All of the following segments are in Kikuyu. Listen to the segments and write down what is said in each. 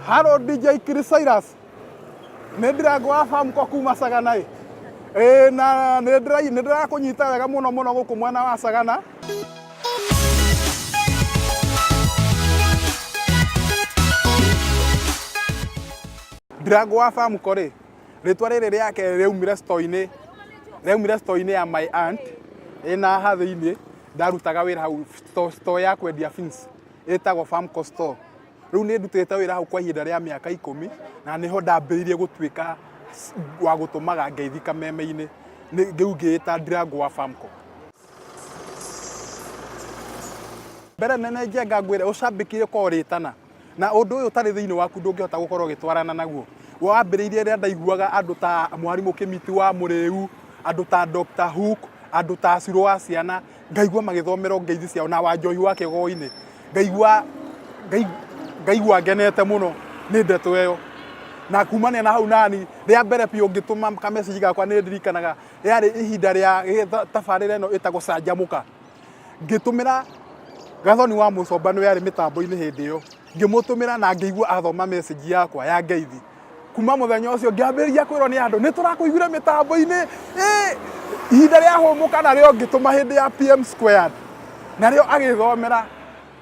Haro DJ Chris Cyrus. Nĩ ndirango wa Famco kuma Sagana ĩ. Ĩ na nĩ ndĩrakũnyita wega mũno mũno gũkũ mwena wa Sagana. Ndirango wa Famco rĩ, rĩtwa rĩrĩ rĩake rĩaumire store-inĩ, rĩaumire store-inĩ ya my aunt ĩna haha thĩinĩ, ndarutaga wĩra hau store ya kwendia beans ĩtagwo Famco store. Rĩu nĩ ndutĩte wĩra hau kwa ihinda rĩa mĩaka 10 na nĩho ndambĩrĩirie gũtuĩka wa gũtũmaga ngeithi kameme-inĩ, rĩu ngĩĩta Ndirango wa Famco. Mbere nene Njenga ngwĩre ũcambĩki ũkoragwo ũrĩtana na ũndũ ũyũ ũtarĩ thĩinĩ waku ndũngĩhota gũkorwo ũgĩtwarana naguo. Wambĩrĩirie rĩrĩa ndaiguaga andũ ta mwarimũ Kĩmiti wa Mũrĩu, andũ ta Dr. Hook, andũ ta Cirũ wa Ciana, ngaigua magĩthomerwo ngeithi ciao na Wanjohi wa Kĩgoinĩ, ngaigua ngaigua ngenete mũno nĩ ndeto ĩyo. Na kumania na hau nani, rĩa mbere biũ ngĩtũma ka message gakwa nĩ ndirikanaga rĩarĩ ihinda rĩa tabarĩra ĩno ĩtagwo Canjamũka. Ngĩtũmĩra Gathoni wa Mũcomba nĩwe arĩ mĩtambo-inĩ hĩndĩ ĩyo, ngĩmũtũmĩra na ngĩigua athoma message yakwa ya ngeithi. Kuma mũthenya ũcio ngĩambĩrĩria kwĩrwo nĩ andũ nĩ tũrakũiguire mĩtambo-inĩ, ĩ ihinda rĩa hũmũka narĩo ngĩtũma hĩndĩ ya PM squared narĩo agĩthomera.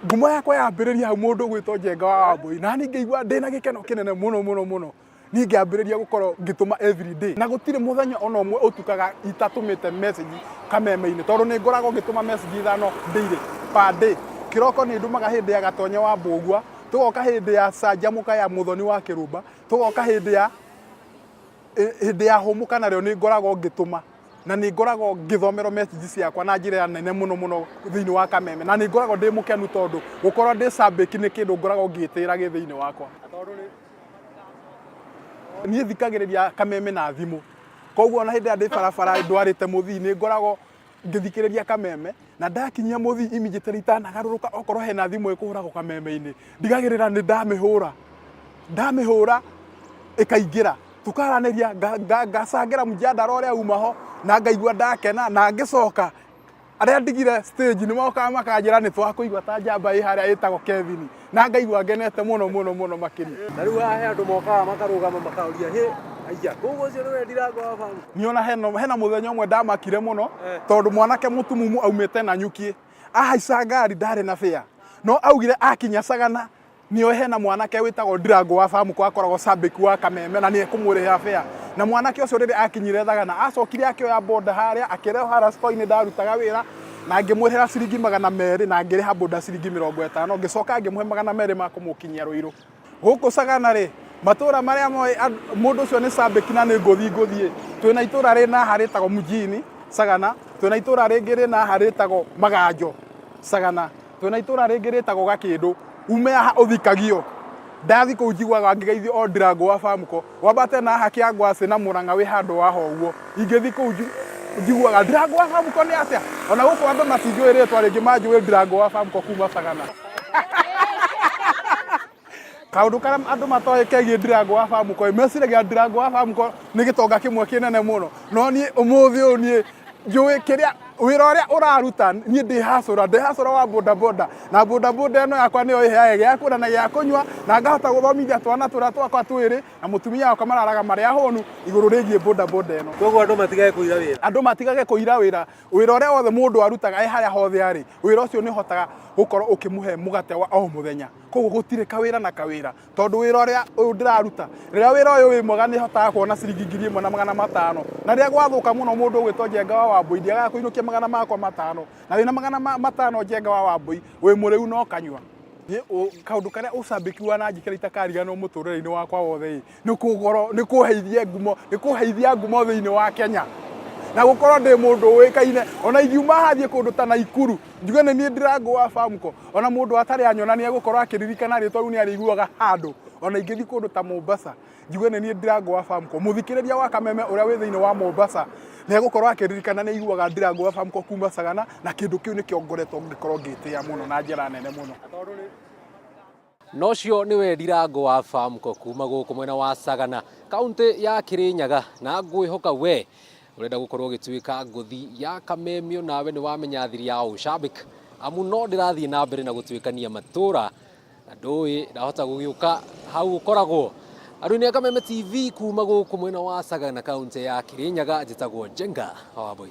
Ngumo yakwa yambĩrĩria hau mũndũ ũgwĩtwo Njenga wa Wambũi, na niĩ ngĩigua ndĩna gĩkeno kĩnene mũno mũno mũno. Niĩ ngĩambĩrĩria gũkorwo ngĩtũma every day na gũtirĩ mũthenya ona ũmwe ũtukaga itatũmĩte message kameme-inĩ tondũ nĩ ngoragwo ngĩtũma message ithano daily per day. Kĩroko nĩ ndũmaga hĩndĩ ya Gatonye wa Mbũgua, tũgoka hĩndĩ ya Canjamũka ya Mũthoni wa Kĩrũmba, tũgoka hĩndĩ ya hĩndĩ ya Hũmũka narĩo nĩ ngoragwo ngĩtũma na nĩ ngoragwo ngĩthomerwo message ciakwa na njĩra nene mũno mũno thĩinĩ wa kameme na nĩ ngoragwo ndĩ mũkenu tondũ gũkorwo ndĩ cambĩki nĩ kĩndũ ngoragwo ngĩtĩĩra gĩ thĩinĩ wakwa. Niĩ thikagĩrĩria kameme na thimũ, koguo ona hĩndĩ ĩrĩa ndĩ barabara ndwarĩte mũthii nĩ ngoragwo ngĩthikĩrĩria kameme na ndakinyia mũthii immediately itanagarũrũka okorwo hena thimũ ĩkũhũragwo kameme-inĩ ndigagĩrĩra nĩ ndamĩhũra, ndamĩhũra ĩkaingĩra tũkaranĩria ngacangĩra mjadala ũrĩa uma ho na ngaigua ndakena na ngĩcoka arĩa ndigire stage nĩ mokaga makanjĩra nĩ twakũigua ta njamba ĩ harĩa ĩtagwo Kevin na ngaigua ngenete mũno mũno mũno makĩria. Na rĩu haha he andũ mokaga makarũgama makoria hĩ aiya koguo ũcio nĩwe Ndirango wa Famco? Niĩ ona hena mũthenya ũmwe ndamakire mũno tondũ mwanake mũtumumu aumĩte Nanyuki ahaica ngari ndarĩ na fare no augire akinya Sagana Nĩoĩ hena mwanake wĩtagwo Ndirango wa Famũkũ akoragwo cambĩki wa Kameme na nĩekũmũrĩhĩra fare. Na mwanake ũcio rĩrĩa akinyire Thagana acokire akĩoya boda harĩa akĩreho harĩa store-inĩ ndarutaga wĩra na ngĩmũrĩhĩra ciringi 200 na ngĩrĩha boda ciringi 50 ngĩcoka ngĩmũhe 200 ma kũmũkinyia Rũirũ. Gũkũ Sagana rĩ, matũra marĩa moĩ mũndũ ũcio nĩ cambĩki na nĩ ngũthi ngũthiĩ, twĩna itũra rĩ haha rĩtagwo Mjini Sagana, twĩna itũra rĩngĩ rĩ haha rĩtagwo Maganjo Sagana. Twĩna itũra rĩngĩ rĩtagwo Gakĩndũ, ume haha ũthi Kagio. Ndathi kũu njiguaga ngĩgeithio o Ndirango wa Famco. Wambate na haha Kĩangwacĩ na Mũrang'a wĩ handũ wa ho ũguo. Ingĩthi kũu njiguaga Ndirango wa Famco nĩ atĩa? Ona gũkũ andũ matinjũĩ rĩtwa rĩngĩ manjũĩ Ndirango wa Famco kuma Sagana. Kaũndũ karĩa andũ matoĩ kegiĩ Ndirango wa Famco, meciragia Ndirango wa Famco nĩ gĩtonga kĩmwe kĩnene mũno. No niĩ ũmũthĩ ũyũ niĩ njũĩ kĩrĩa wĩra ũrĩa ũraruta niĩ ndĩ hacũra, ndĩ hacũra wa boda boda na boda boda ĩno yakwa nĩyo ĩheaga gĩa kũrĩa na gĩa kũnyua na ngahota gũthomithia twana tũrĩa twakwa twĩrĩ na mũtumia wakwa mararaga marĩ ahũnu igũrũ rĩgiĩ boda boda ĩno. Koguo andũ matigage kũira wĩra. Andũ matigage kũira wĩra, wĩra ũrĩa wothe mũndũ arutaga e harĩa hothe arĩ, wĩra ũcio nĩ ũhotaga gũkorwo ũkĩmũhe mũgate wa o mũthenya. Koguo gũtirĩ kawĩra na kawĩra tondũ wĩra ũrĩa ũyũ ndĩraruta, rĩrĩa wĩra ũyũ wĩ mwega nĩ hotaga kuona ciringi 1500 na rĩrĩa gwathũka mũno mũndũ ũgwĩtwo Njenga wa Wambũi ndiagaga kũinũkia magana makwa matano na wĩna magana matano Njenga wa Wambũi wĩ mũrĩu na ũkanyua. Kaũndũ karĩa ũcambĩki wananjĩkĩra itakariganĩrwo mũtũrĩre-inĩ wakwa wothe ĩ, nĩ kũgoro nĩ kũheithia ngumo nĩ kũheithia ngumo thĩinĩ wa Kenya na gũkorwo ndĩ mũndũ ũĩkaine ona ingiuma haha thiĩ kũndũ ta Naikuru njuge nĩ niĩ Ndirango wa Famco ona mũndũ atarĩ anyona nĩ egũkorwo akĩririkana rĩtwa rĩu nĩ arĩiguaga handũ ona ingĩthiĩ kũndũ ta Mombasa njuge nĩ niĩ Ndirango wa Famco mũthikĩrĩria wa Kameme ũrĩa wĩ thĩinĩ wa Mombasa nĩ egũkorwo akĩririkana nĩ aiguaga Ndirango wa Famco kuma Sagana na kĩndũ kĩu nĩkĩo ngoretwo ngĩkorwo ngĩtĩa mũno na njĩra nene mũno. Na ũcio nĩwe Ndirango wa Famco kuma gũkũ mwena wa Sagana, kaũntĩ ya Kĩrĩnyaga, na ngwĩhoka we ũrenda gũkorwo ũgĩtuĩka ngũthi ya kamemio nawe nĩ wamenya thiri ya ũcambĩk, amu no ndĩrathiĩ na mbere na gũtuĩkania matũra na ndũĩ ndahota gũgĩũka Hau ũkoragwo andũ nĩ Kameme TV kuma gũkũ mwena wa Sagana, kaunti ya Kirinyaga. Njĩtagwo Njenga wa Wambui.